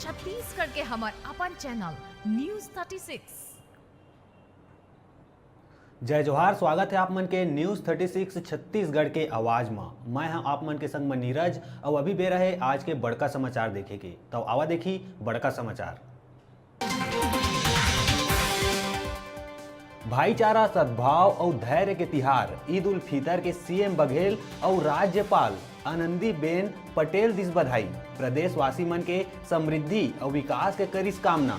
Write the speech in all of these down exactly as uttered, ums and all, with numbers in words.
छत्तीसगढ़ के हमर अपन चैनल न्यूज़ थर्टी सिक्स। जय जोहार, स्वागत है आप मन के न्यूज़ थर्टी सिक्स छत्तीसगढ़ के आवाज म। मैं ह आप मन के संग म नीरज, अउ अभी बेरा है आज के बड़का समाचार देखे के। तब आवा देखी बड़का समाचार। भाईचारा, सद्भाव अउ धैर्य के तिहार ईद उल फितर के सीएम बघेल अउ राज्यपाल आनंदीबेन पटेल दिस बधाई। प्रदेशवासी मन के समृद्धि अउ विकास के करिस कामना।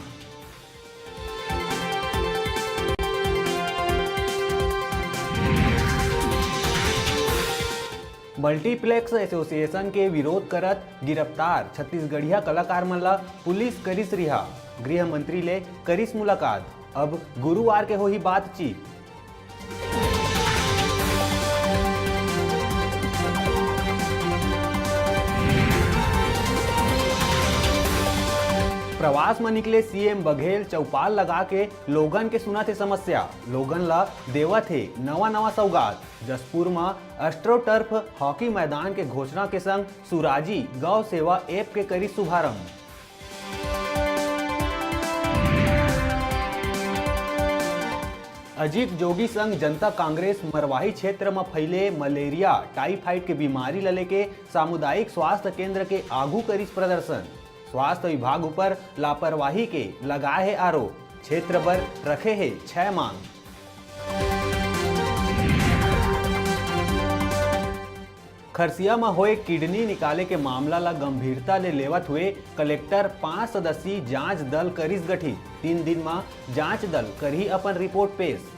मल्टीप्लेक्स एसोसिएशन के विरोध करत गिरफ्तार छत्तीसगढ़िया कलाकार मन ला पुलिस करिस रिहा। गृह मंत्री ले करिस मुलाकात। अब गुरुवार के होही बातचीत। प्रवास म निकले सीएम बघेल चौपाल लगा के लोगन के सुनत हे समस्या, लोगन ला देवत हे नवा नवा सौगात। जशपुर म एस्ट्रोटर्फ हॉकी मैदान के घोषणा के संग सुराजी गौ सेवा ऐप के करी शुभारंभ। अजीत जोगी संग जनता कांग्रेस मरवाही क्षेत्र म फैले मलेरिया टाइफाइड के बीमारी ल लेके सामुदायिक स्वास्थ्य केंद्र के आगू करिस प्रदर्शन। स्वास्थ्य विभाग ऊपर लापरवाही के लगाए हे आरोप, क्षेत्र बर रखे हे छह मांग। खरसिया म होए किडनी निकाले के मामला ल गंभीरता ले लेवत हुए कलेक्टर पांच सदस्यीय जांच दल करिस गठित। तीन दिन म जांच दल करही अपन रिपोर्ट पेश।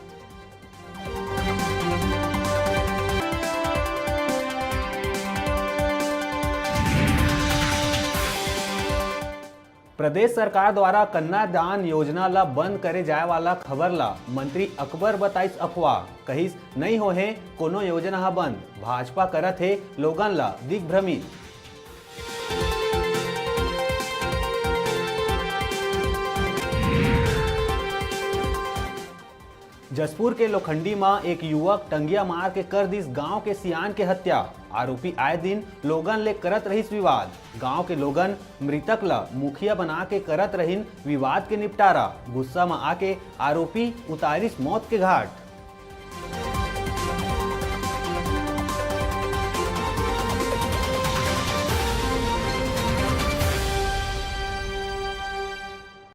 प्रदेश सरकार द्वारा कन्यादान योजना ला बंद करे जाए वाला खबर ला मंत्री अकबर बताइस अफवाह, कहिस नई होहे कोनो योजना हा बंद, भाजपा करत हे लोगन ला दिग्भ्रमित। जशपुर के लोखंडी म एक युवक टंगिया मार के कर दिस गांव के सियान के हत्या। आरोपी आए दिन लोगन ले करत रहिस विवाद। गांव के लोगन मृतक ल मुखिया बना के करत रहिन विवाद के निपटारा। गुस्सा म आके आरोपी उतारिस मौत के घाट।